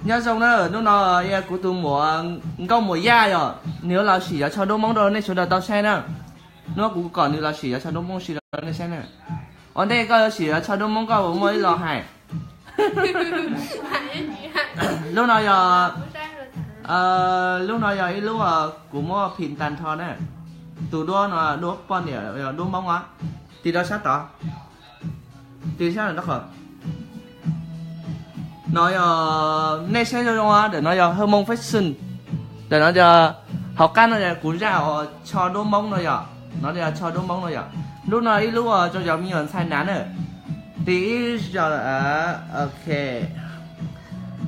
Nyob zoo na, hnub no kuv tus muam Nkauj Muam Yaj yom, nws yuav los sim cov tsho duab Hmoob rau nej sawv daws tau saib na. Hnub no kuv kom nws los sim cov tsho duab Hmoob sim rau nej saib na. Ua ntej koj yuav sim cov tsho duab Hmoob koj puas muaj ib lo hais? Lub no yog, lub no yog ib lub kuv muab phim tag nrho na. Tus duab no duab poj niam, duab Hmoob os. Tig rau sab tod, tig sab qhov no yog, nej saib zoo zoo, ntawm no yog Hawj Moos Fashion. Ntawm no yog hauv qab no yog kuv zaj uas tsho duab Hmoob no yom, no yog tsho duab Hmoob no yom. Lub no ib lub rau cov me nyuam ntxhais nav na. Tig ib zaug, ok.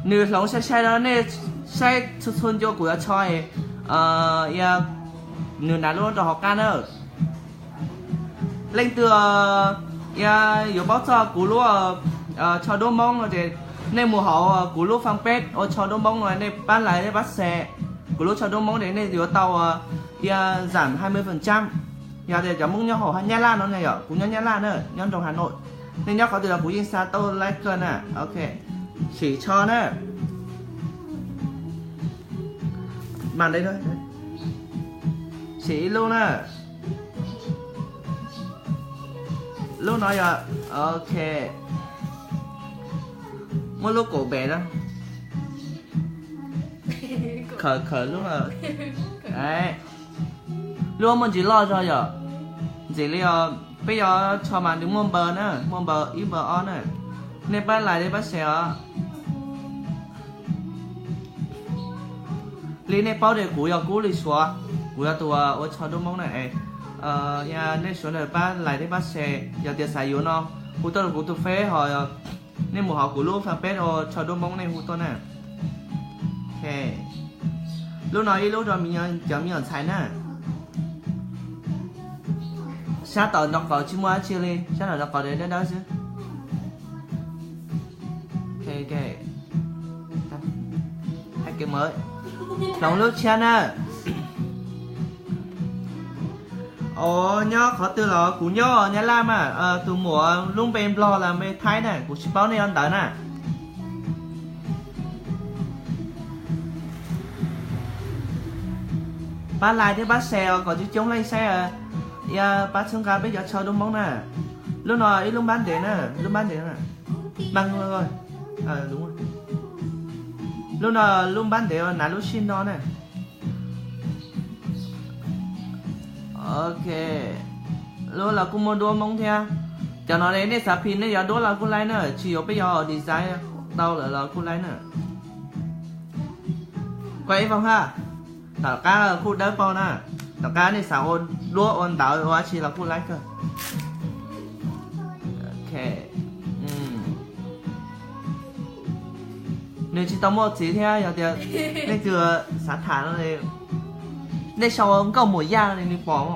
Nws hloov sai sai rau nej saib txhua txhua ncua kuv yuav tsho, nws nav lub rau hauv qab na. Leej twg yuav paub txog kuv lub tsho duab Hmoob no ces nej mus hauv kuv lub fanpage ua tsho duab Hmoob no nej pab like thiab pab share kuv lub tsho duab Hmoob ces nej yuav tau ua zamb hai mươi phần trăm. Yog tias cov Hmoob nyob hauv Nyab Laj no na yom, kuv nyob Nyab Laj na, nyob nroog Hà Nội. Nej nyob qhov twg los kuv yeej xa tau laiv kawg na. Ok, sim tsho na. Sim ib lub na. Lub no yog, ok, muab lub kaum pem na. Khawm khawm lub, lub muaj ntsis loj zog yom. Ntxim li os, peb yuav tsho mas nws muaj npaws na, muaj npaws ib npaws ob na. Nej pab like thiab pab share os. Li nej paub tias kuv yog Kub Lis Suav, kuv yog tus ua tsho duab Hmoob na. Nej sawv daws pab like thiab pab share, yog tias xav yuav no hu tuaj rau kuv tus Face ho nej mus hauv kuv lub fanpage ua tsho duab Hmoob nej hu tuaj na. Lub no ib lub rau cov me nyuam ntxhais na. Sab tom ntoo qaum tsis muaj dab tsi li, sab tom ntoo qaum dawb dawb xwb. Hloov lub tshiab na. Os, nyob qhov twg los kuv nyob Nyab Laj mas, tus muam lub npe Nplog los npe Thaib na, kuv tsis paub nej ua ntawd na. Pab like thiab pab share os kom coob coob leej saib, pab txhawb nqa peb cov tsho duab Hmoob na. Lub no ib lub npab ntev na, lub npab ntev na. Lub no lub npab ntev, nav lub sij no na. Ok, lub los kuj muaj duab Hmoob thiab. Cov no nej xav phim nej yuav duab los kuj laib na, tsis yuav peb yuav design tau lawm los kuj laib na. Kuaj ib voog hab, tom qab kuj dawb paug na, tom qab nej xav ua duab ua ntawv ua dab tsi los kuj laib kawg. Nws tsis tau muaj txiv thiab, yog tias leej twg xav tham no, nej sau Nkauj Muam Yaj li nws pom.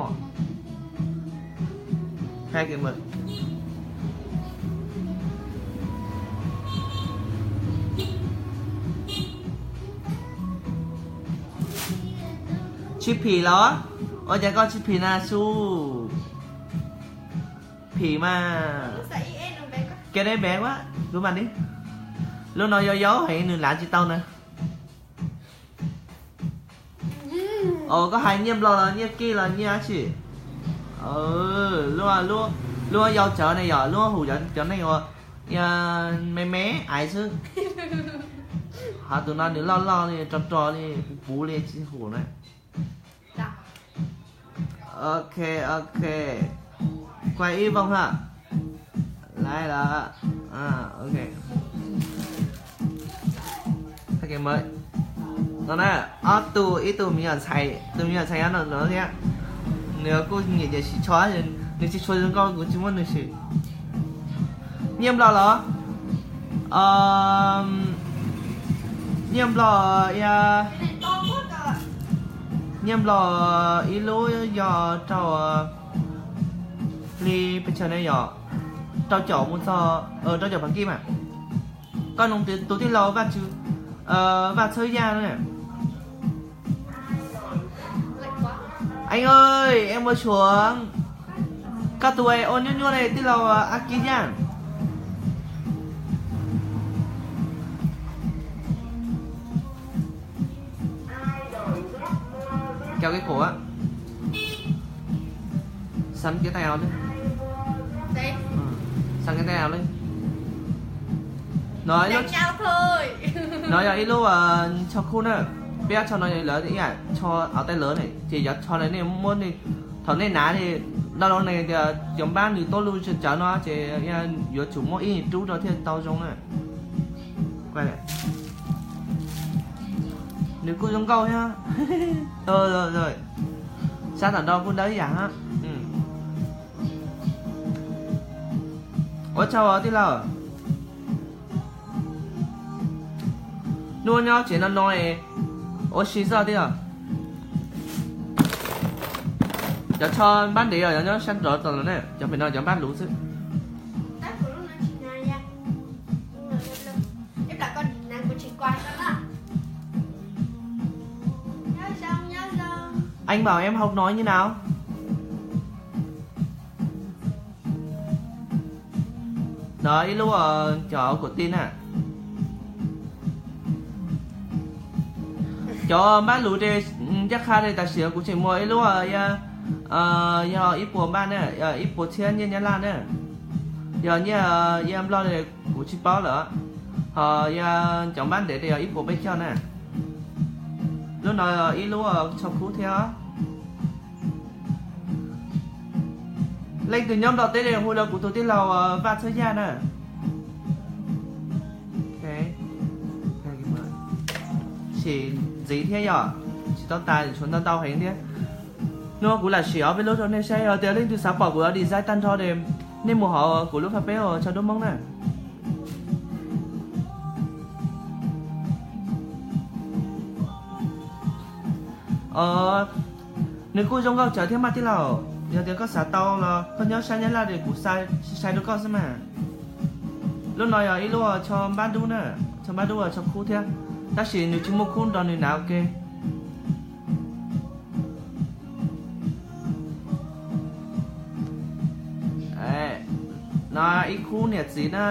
Tsis phim los? Ua cas koj tsis phim na su? Phim mas. Ke deb npev a, lub mas ni. Lub no yau yau heev nws lav tsis tau na. Os, koj hais nyiaj Nplog los nyiaj Kij los nyiaj dab tsi? Lub, lub yau tsawv ne yom, lub hum cov neeg uas me me aiv xwb. Ho tus no nws loj loj li, rog rog li, puv puv li tsis hum na. Ok, ok. Kuaj ib voog ha. Laib los. Ok. No na, ob tug, ib tug me nyuam ntxhais, tus me nyuam ntxhais nyob no no thiab. Nws kuj nyiam nyiam sim tsho, nws tsis tshua zoo nkauj kuv tsis muab nws sim. Nyiaj Nplog los? Nyiaj Nplog, nyiaj Nplog ib lub yog rau hli pes tsawg ne yom? Rau caum mus txog, rau caum phav kij mas. Koj nug tus tij laug Vaj Txhawb Yaj na. Anh ơi, em mua chuối. Koj tus ua nyuaj nyuaj li tij laug Ab Kib Yaj. Cau keb kaum a. Xav kev tai au li. Xav kev tai au li. No, no yog ib lub tsho khub na. Peb tsho no yog lawv ib yam tsho au tai lawv ne, ces cov tsho no nej muab, thaum nej hnav li, no los ne tias cov npab nws tuaj lub tsawv no ces yuav tsum muab ib rub rau thiaj tau zoo na. Nws kuj zoo nkauj thiab. Sab tom no kuj dawb ib yam. Ua tsaug tij laug. Hnub nyob tsev no no, ua si xwb tij laug. Cov tsho npab ntev os, nyob sab nraud tod los ne, cov pem no cov npab luv xwb. Anh bảo em học nói như nào? No ib lub cov kuam tij na. Cov npab luv ces ncaj qha li tam sim kuv tseem muag ib lub, yog ib puas npaj na, ib puas txhiab nyiaj Nyab Laj na. Yog nyiaj Nyab Laj li kuv tsis paub lawm, ho yog cov npab ntev ces yog ib puas peb caug na. Lub no ib lub tsho khub thiab. Leej twg nyob Nplog teb hu rau kuv tus tij laug Vaj Txhawb Yaj na. Sim ntxiv thiab yog tsis tau tas, tshuav ntau ntau heev thiab. Hnub no kuv lam sim ob peb lub rau nej saib, yog tias leej twg xav pom kuv design tag nrho es nej mus hauv kuv lub fanpage tsho dub Hmoob na. Nws kuj zoo nkauj tsawv thiab mas tij laug, yog tias koj xav tau los koj nyob sab Nyab Laj es kuv sai sai rau koj xwb mas. Lub no yog ib lub tsho npab dub na, tsho npab dub tsho khub thiab, tab sis nws tsis muaj khub nrog nws hnav ua ke. No ib khub niam txiv na.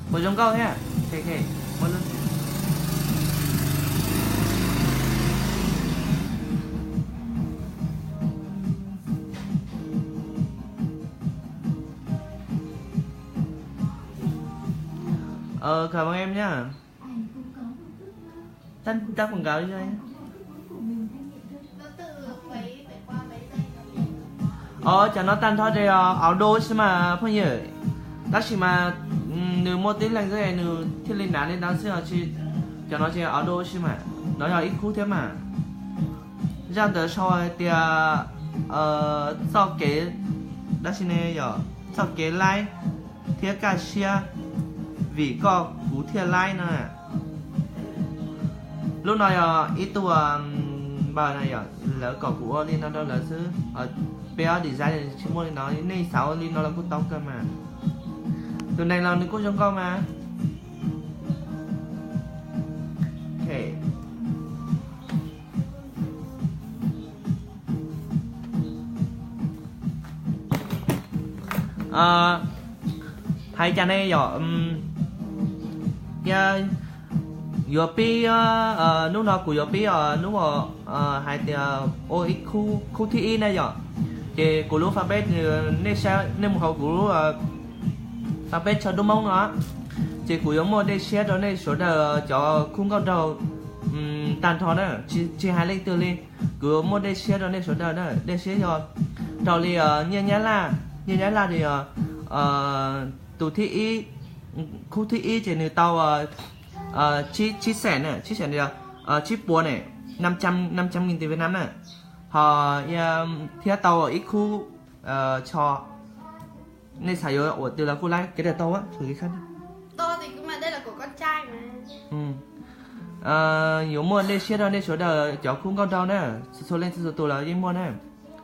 Puas zoo nkauj thiab? Cảm ơn em nhá. Tắt quảng cáo đi cho em. Os, cov no tag nrho ces auto xwb mas phooj ywg. Tab sis mas nws muaj tib leeg xwb nws thiaj li hnav li ntawd xwb, cov no ces auto xwb mas. No yog ib khub thiab mas. Zaj ntawd sau hais tias txoj kev, dab tsi ne yom, txoj kev laib thiab kaj siab, vim koj kuv thiaj laib no. Lub no yog ib tug npaws no yom, lawv kom kuv ua li no rau lawv xwb. Peb ob design tsis muaj li no, nej xav ua li no los kuj tau kawg mas. Tus neeg los nws kuj zoo nkauj mas. Hais cas ne yom, yuav pib, hnub no kuv yuav pib os, hnub hais tias ua ib khub thib ib na yom, ces kuv lub fanpage, nej mus hauv kuv lub fanpage Tsho Dub Hmoob no, ces kuv yuav muaj dej siab rau nej sawv daws cov khub nkauj nraug tag nrho na, tsis hais leej twg li, kuv yuav muaj dej siab rau nej sawv daws na. Dej siab yog raug li nyiaj nyab laj, nyiaj nyab laj li tus thib ib, khub thib ib ces nws tau tsib xees na, tsib xees, tsib puas ne, năm trăm nghìn tiền Việt Nam na. Ho thiab tau ib khub tsho, nej xav yuav ua twg los kuj laib kev daws tau. Yuav muaj dej siab rau nej sawv daws cov khub nkauj nraug na, txhua txhua leej txhua txhua tus los yeej muaj na.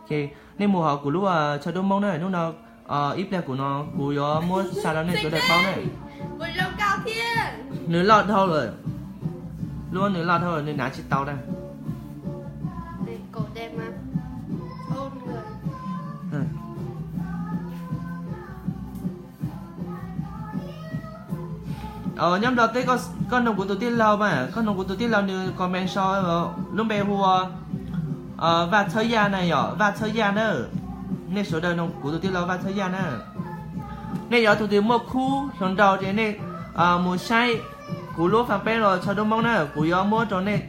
Ces nej mus hauv kuv lub Tsho Dub Hmoob na, hnub no ib pliag kuv no kuv yuav muab xa rau nej sawv daws paub na. Nws loj dhau lawm, lub nws loj dhau lawm nws hnav tsis tau na. Nyob Nplog teb, koj nug kuv tus tij laug mas, koj nug kuv tus tij laug nws comment sau lub npe hu ua Vaj Txhawb Yaj na yom, Vaj Txhawb Yaj na. Nej sawv daws nug kuv tus tij laug Vaj Txhawb Yaj na. Nej yog tus twg muaj khub hluas nraug ces nej mus saib kuv lub fanpage Tsho Dub Hmoob na, kuv yuav muab rau nej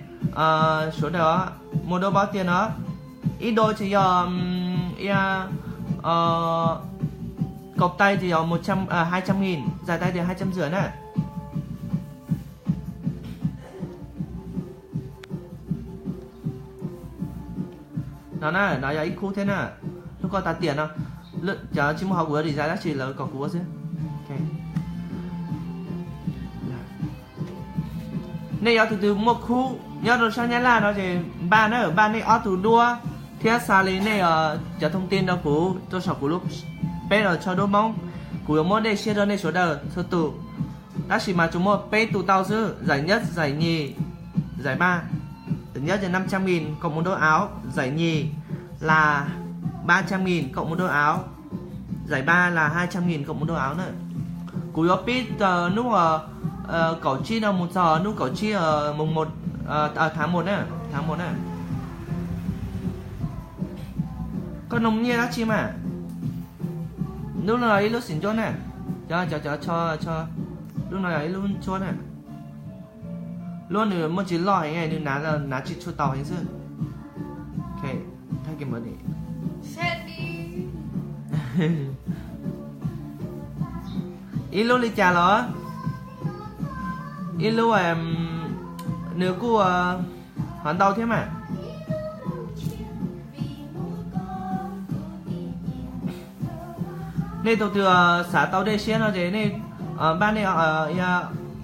sawv daws mus dua npav tiag no. Ib dua ces yog kaum tai ces yog hai trăm nghìn, zais tai tias hai trăm rưỡi na. No na, no yog ib khub thiab na. Hlub koj tas tiam no, cov tsis muaj hauv kuv yuav design dab tsi lawv kom kuv ua xwb. Nej yog tus twg muaj khub nyob rau sab Nyab Laj no ces npaj na, npaj nej ob tug duab thiab xa li nej cov thông tin rau kuv rau saum kuv lub peb los Tsho Dub Hmoob, kuv yuav muab dej siab rau nej sawv daws txhua tus. Tab sis mas tsuas muaj peb tus tau xwb, giải nhất, giải nhì, giải ba. Giải nhất là năm trăm nghìn cộng một đôi áo, giải nhì là ba trăm nghìn cộng một đôi áo, giải ba là hai trăm nghìn cộng một đôi áo na. Kuv yuav pib hnub kaum tsib no mus txog hnub kaum tsib mùng một, tháng một na, tháng một na. Koj nug nyiaj dab tsi mas? Lub no yog ib lub xim ncuab na. Cov, cov, cov, lub no yog ib lub ncuab na. Lub nws muaj tsis loj heev, nws hnav, hnav tsis tshua tau heev xwb. Ib lub li cas los? Ib lub, nws kuj ho ntau thiab mas. Nej tus twg xav tau dej siab no ces nej npaj nej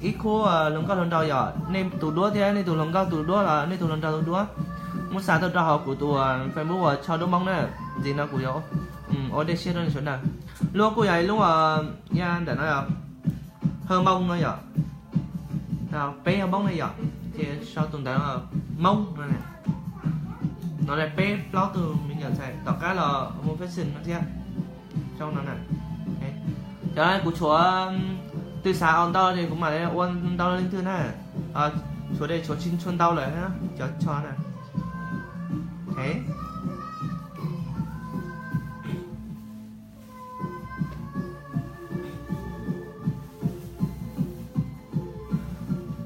ib khub hluas nkauj hluas nraug yom, nej tus duab thiab nej tus hluas nkauj tus duab los nej tus hluas nraug tus duab, muab xa tuaj rau hauv kuv tus Facebook uas Tsho Dub Hmoob na. Ntxiv no kuv yuav ua dej siab rau nej sawv daws. Lub kuj yog ib lub, ntawm no yog Hawj Moo no yom, peb Hawj Moo na yom, ces sau tus ntawd Hmoob no. No peb plaub tug me nyuam ntxhais tom qab los mus fashion no thiab. Cov kuv tshuav twb xav ua ntau ces kuv mam li ua ntau leej twg na. Tshuav de tshuav tsis tshua ntau lawm cov tsho na.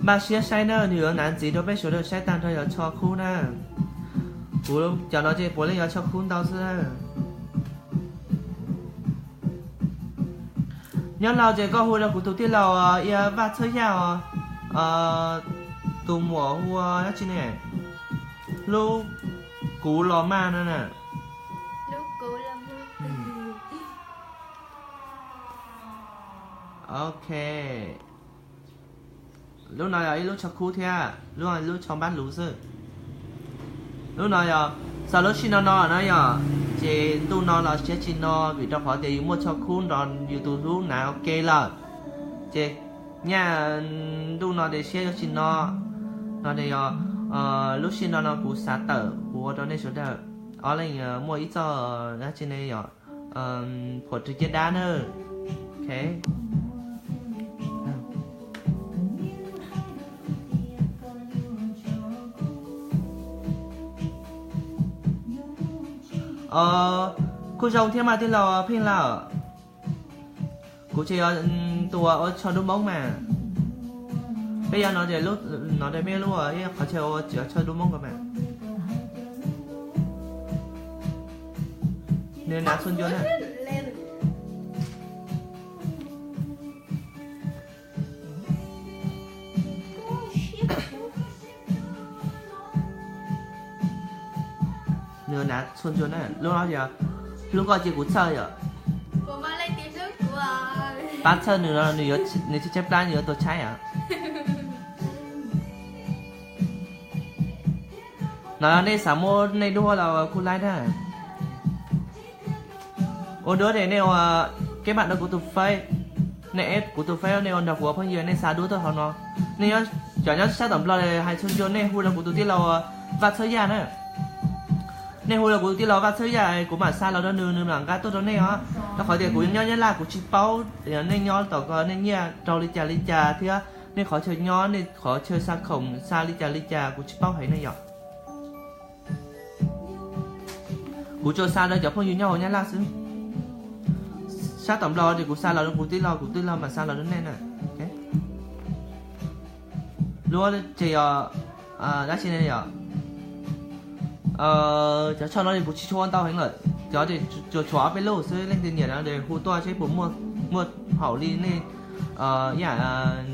Npaj siab saib na, nws yuav hnav ntxiv rau peb sawv daws saib tag nrho yog tsho khub na. Kuv cov no ces puav leej yog tsho khub ntau xwb. Nyob Laus ces koj hu rau kuv tus tij laug Ia Vaj Txhawb Yaj os. Tus muam hu ua dab tsi ne? Hlub kuv los mas no na. Ok. Lub no yog ib lub tsho khub thiab, lub, lub tsho npab luv xwb. Lub no yog, txog lub sij no no na yog, ces ntuj no los siab tsis no vim rau qhov tias yus muaj tsho khub nrog yus tus hlub hnav ua ke lawm. Ces nyaj ntuj no ces siab yuav tsis no, no ces yog lub sij no no kuv xav tawm kuv ua rau nej sawv daws ob leeg muaj ib txoj dab tsi ne yog phuam rwg ciaj dab na. Kuj zoo thiab mas tij laug Pheej Lauj. Kuv tseem yog tus ua tsho dub moob mas. Peb yuav no ces no peb lub ib qhov chaw ua tsho dub moob ko mas. Nws hnav txhua ncua na. Nws hnav txhua ncua na, lub no yog hlub koj cia kuv txhawj yom. Pab txhawj nws no nws tshaib tshaib plab nws yuav tau tshaib os. No nej xav muab nej duab los kuj laib na. Ua duab ces nej ua kev mam rau kuv tus Face, nej add kuv tus Face nej ua nrog kuv ua phooj ywg, nej xa duab tuaj hauv no. Nej cov nyob sab tom Nplog hais txhua ncua nej hu rau kuv tus tij laug Vaj Txhawb Yaj na. Nej hu rau kuv tij laug Vaj Txhawb Yaj, kuv mam xa los rau nws, nws mam nqa tuaj rau nej os. Rau qhov tias kuv nyob Nyab Laj kuv tsis paub nej nyob tom ko nej nyiaj raug li cas li cas thiab nej qhov chaw nyob, nej qhov chaw xa khoom xa li cas li cas kuv tsis paub heev ne yom. Kuv tsuas xa rau cov phooj ywg nyob hauv Nyab Laj xwb. Sab tom Nplog ces kuv xa los rau kuv tij laug, kuv tij laug mam xa los rau nej na. Lub tseg yog dab tsi ne yom? Cov tsho no kuv tsis tshua ua ntau heev lawm, cov tsuas tshuav ob peb lub xwb, leej twg nyiam no hu tuaj seb puas muaj haum li nej ib yam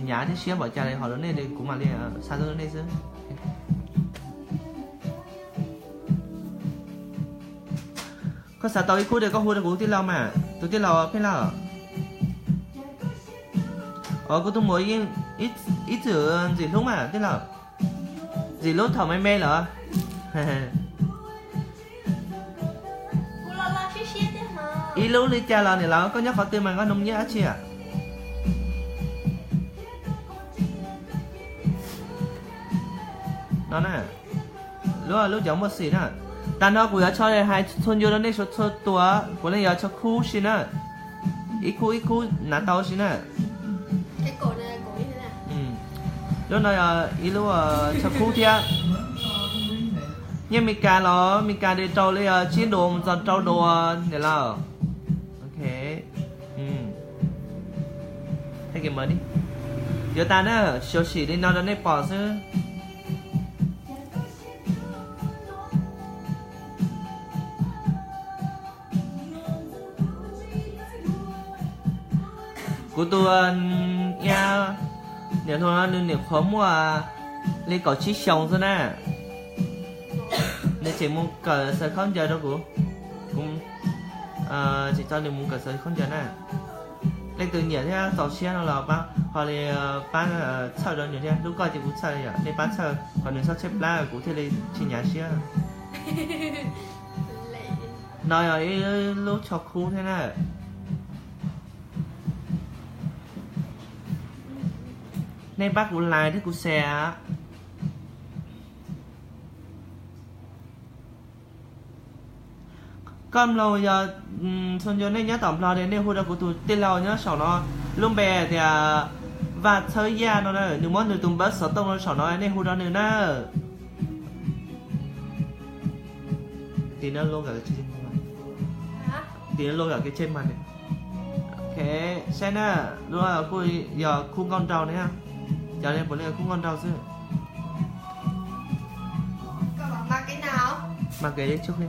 nyav thiab siab npaum cas li hos rau nej, kuv mam li xa tuaj rau nej xwb. Koj xav tau ib khub ces koj hu rau kuv tij laug mas, tus tij laug Pheej Lauj. Os, kuv tus muam yeej ib txwm ntxim hlub mas tij laug. Ntxim hlub thaum me me lawm. Ib lub li cas los niam laus, koj nyob qhov twg mas koj nug nyiaj dab tsi? No na, lub, lub cov muaj xim na. Tag nrho kuv yuav tso hais txhua ncua rau nej txhua tus, kuv yeej yuav tso khub si na. Ib khub ib khub hnav tau si na. Lub no yog ib lub tso khub thiab. Nyob Mes Kas los Mes Kas ces rau li tsib duas mus txog rau duas niam laus. Yuav tas na, xyuam xim li no rau nej pom xwb. Kuv tus niam hluas no nws nyuam qhuav muaj li kaum tsib xyoos xwb na. Nws tseem mus kawm xaws khaub ncaws rau kuv. Kuv tseem tso nws mus kawm xaws khaub ncaws na. Leej twg nyiam thiab txaus siab no los ho li pab txhawj rau nws thiab. Hlub koj ces kuv txhawj yom, nej pab txhawj kom nws txhob tshaib plab kuv thiaj li tsis hnyav siab. No yog ib lub tsho khub thiab na. Nej pab kuv like thiab kuv share. Koj mloog yog txhua ncua nej nyob tom Nplog es nej hu rau kuv tus tij laug nyob saum no, lub npe tias Vaj Txhawb Yaj no na, nws muab nws tus npawb xov tooj rau saum no, nej hu rau nws na. Tiv no lub kawm ke tsej mas. Ok, saib na, lub kuj yog khub nkauj nraug ne, cov li puav leej khub nkauj nraug xwb. Mas kev tsuj.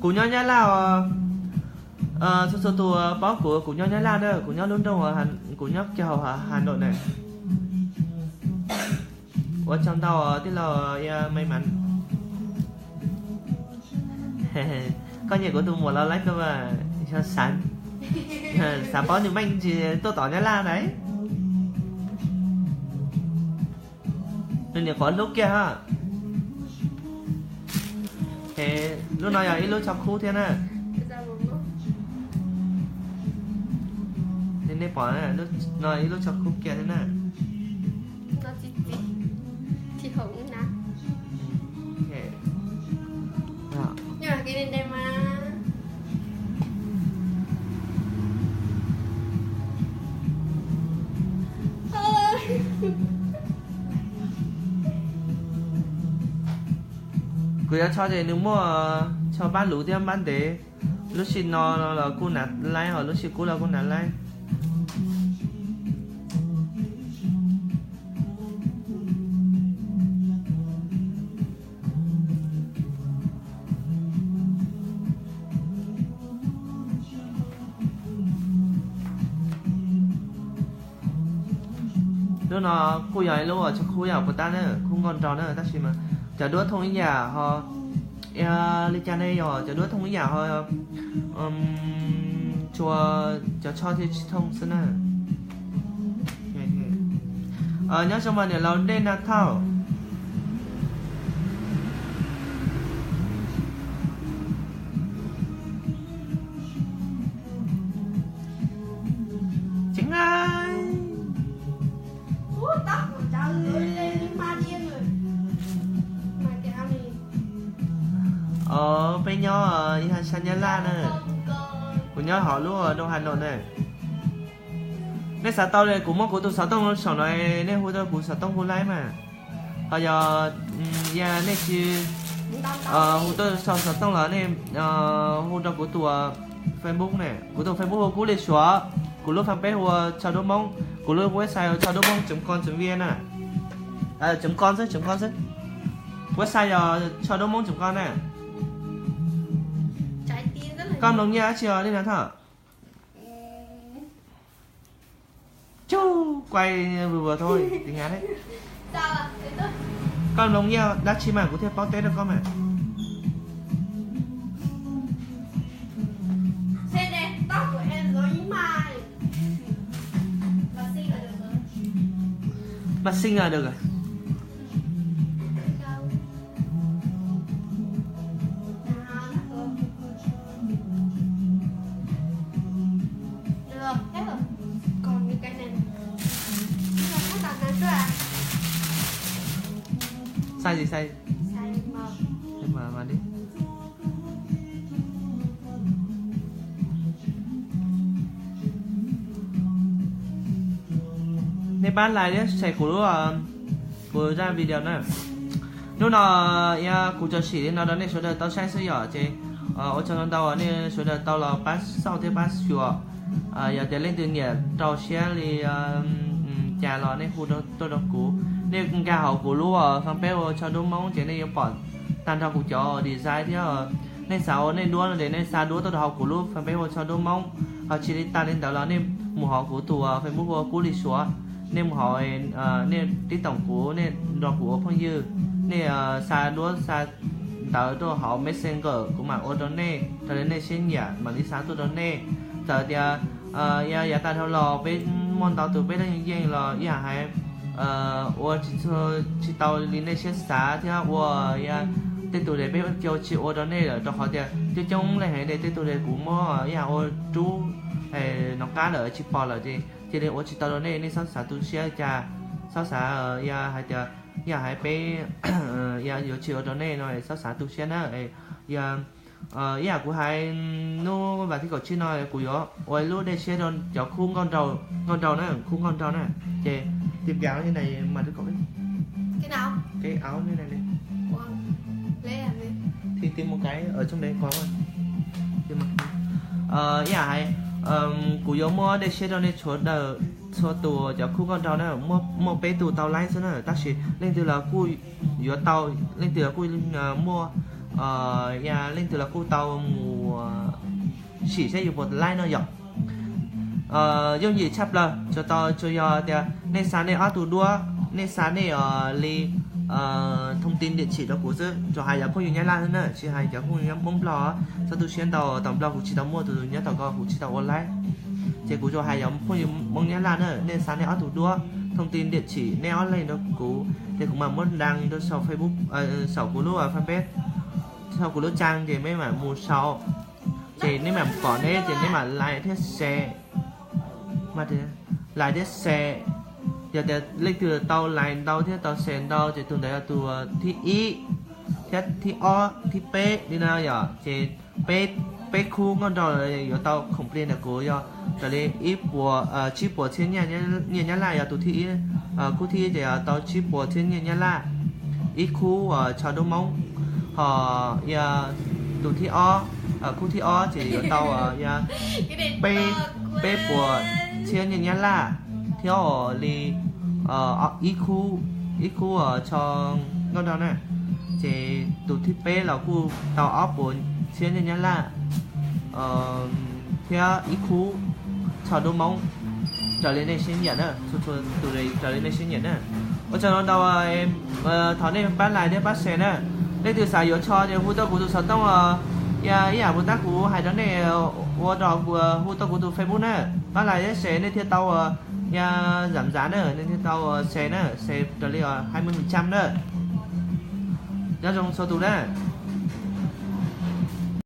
Kuv nyob Nyab Laj os. Txhua txhua tus paub kuv, kuv nyob Nyab Laj na, kuv nyob lub nroog, kuv nyob kiag hauv Hà Nội na. Ua tsaug ntau tij laug May Mắn. Koj nyiam kuv tus muam los like koj mas, xav, xav paub nws meej ntsis tuaj tom Nyab Laj ntawd. Nws nyuam qhuav hlub kiag ha. Lub no yog ib lub tsho khub thiab na. Nej pom, no ib lub tsho khub kiag thiab na. Kuv yuav tsho ces nws muaj tsho npab luv thiab npab ntev. Lub sij no los kuj hnav laib, ho lub sij kub los kuj hnav laib. Lub no kuj yog ib lub tsho khub yam puas tab na, khub nkauj nraug na, tab sis mas cov duab thooj ib yam ho, li cas ne, yog cov duab thooj ib yam ho, tsuas cov tsho thiaj tsis thooj xwb na. Nyob zoo mas niam laus Dej Nag Thauj. Tseeb, Os, peb nyob ib hab sab Nyab Laj na. Kuv nyob hauv lub Đông Hà Nội na. Nej xav tau li kuv muab kuv tus xov tooj saum no, nej hu rau kuv xov tooj hu laib mas. Ho yog, yog nej tsis hu tuaj saum xov tooj los nej hu rau kuv tus Facebook na. Kuv tus Facebook hu Kub Lis Suav, kuv lub fanpage hu ua Tsho Dub Hmoob, kuv lub website hu Tsho Dub Hmoob chấm com chấm vn na. Chấm com xwb, chấm com xwb. Website yog Tsho Dub Hmoob chấm com na. Koj mloog nyiaj dab tsi os Li Nas Thoj? Cub quay vừa vừa thôi, tiếng Hàn đấy. Koj mloog nyiaj dab tsi mas kuv thiaj paub teb rau koj mas. Mà xin là được à? Được, hết rồi. Còn những cái này. Nó không tặng này nữa à? Size gì size? Size M. Size M mà đi. Nej pab like thiab share kuv lub, kuv zaj video na. Hnub no kuv tso sim li no rau nej sawv daws tau saib xwb yom, ces ua tsaug ntau ntau nej sawv daws tau los pab xauj thiab pab xyuas. Yog tias leej twg nyiam rau siab li cas los nej hu tuaj rau kuv. Nej nkag hauv kuv lub fanpage ua Tsho Dub Hmoob ces nej yuav pom tag nrho kuv cov design thiab. Nej xav ua nej duab no ces nej xa duab tuaj rau hauv kuv lub fanpage ua Tsho Dub Hmoob. Ho tsis li tas li ntawd los nej mus hauv kuv tus Facebook ua Kub Lis Suav, nej mus hauv, nej tib toom kuv, nej nrog kuv ua phooj ywg, nej xa duab xa ntawv tuaj hauv Messenger, kuv mam ua rau nej raws li nej siab nyiam mam li xa tuaj rau nej. Txawm tias yav tas dhau los peb muaj ntau tus peb lub yeej los ib yam hais ua tsis tau li nej siab xav thiab ua tej tus ces peb cia tsis ua rau nej lawm, rau qhov tias coob coob leej heev ces tej tus ces kuv muab ib yam ua rub nov qab lawm tsis pom lawm ces cia li ua tsis tau rau nej, nej txhob xav tu siab cas, txhob xav hais tias ib yam hais peb yuav tsis ua rau nej no txhob xav tu siab na. Yog ib yam kuv hais hnub vas thib kaum tsib no kuv yuav ua lub dej siab rau cov khub nkauj nraug na, khub nkauj nraug na. Ces tiv npias li na mas rau kom cái áo này này thì tìm một cái ở trong đấy có mà. Ib yam hais kuv yuav muab dej siab rau nej txhua daws, txhua tus cov khub nkauj nraug na, muaj peb tug tau laib xwb na, tab sis leej twg los kuj yuav tau, leej twg los kuj muaj, leej twg los kuj tau mus sim saib yus puas laib no yom. Yooj yim tshaj plaws tsuas tau tsuas yog tias nej xa nej ob tug duab, nej xa nej li thông tin địa chỉ rau kuv xwb, tsuas hais cov phooj ywg Nyab Laj xwb na, tsis hais cov phooj ywg Hmoob Nplog. Txhob tu siab ntau, thaum Nplog kuv tsis tau muaj tus nyob tom ko, kuv tsis tau ua laib. Ces kuv tsuas hais cov phooj ywg Hmoob Nyab Laj na, nej xa nej ob tug duab, thông tin địa chỉ nej ob leeg rau kuv, ces kuv mam muab đăng rau saum Facebook, saum kuv lub fanpage, saum kuv lub trang ces nej mam mus saum, ces nej mam pom ne ces nej mam like thiab share, like thiab share. Yog tias leej twg tau like ntau thiab tau share ntau ces tus ntawd yog tus thib ib thiab thib ob thib peb li no yom. Ces peb khub nkauj nraug yuav tau complete ntawm kuv yog raws li ib puas, tsib puas txhiab nyiaj Nyab Laj yog tus thib ib, khub thib ib ces yog tau tsib puas txhiab nyiaj Nyab Laj ib khub Tsho Dub Hmoob. Ho yog tus thib ob, khub thib ob ces yuav tau peb, peb puas txhiab nyiaj Nyab Laj thiab li ib khub, ib khub Tsho nkauj nraug na. Ces tus thib peb los kuj tau ob puas txhiab nyiaj Nyab Laj thiab ib khub Tsho Dub Hmoob raws li nej siab nyiam na, txhua txhua tus raws li nej siab nyiam na. Ua tsaug ntau, thov nej pab like thiab pab share na. Leej twg xav yuav tsho ces hu tuaj kuv tus xov tooj, ib yam puas tab kuv hais rau nej ua rau hu tuaj kuv tus Facebook na. Pab like thiab share nej thiaj tau, zam zav na, nej thiaj tau share na, share raws li hai mươi phần trăm na. Nyob zoo txhua tus na.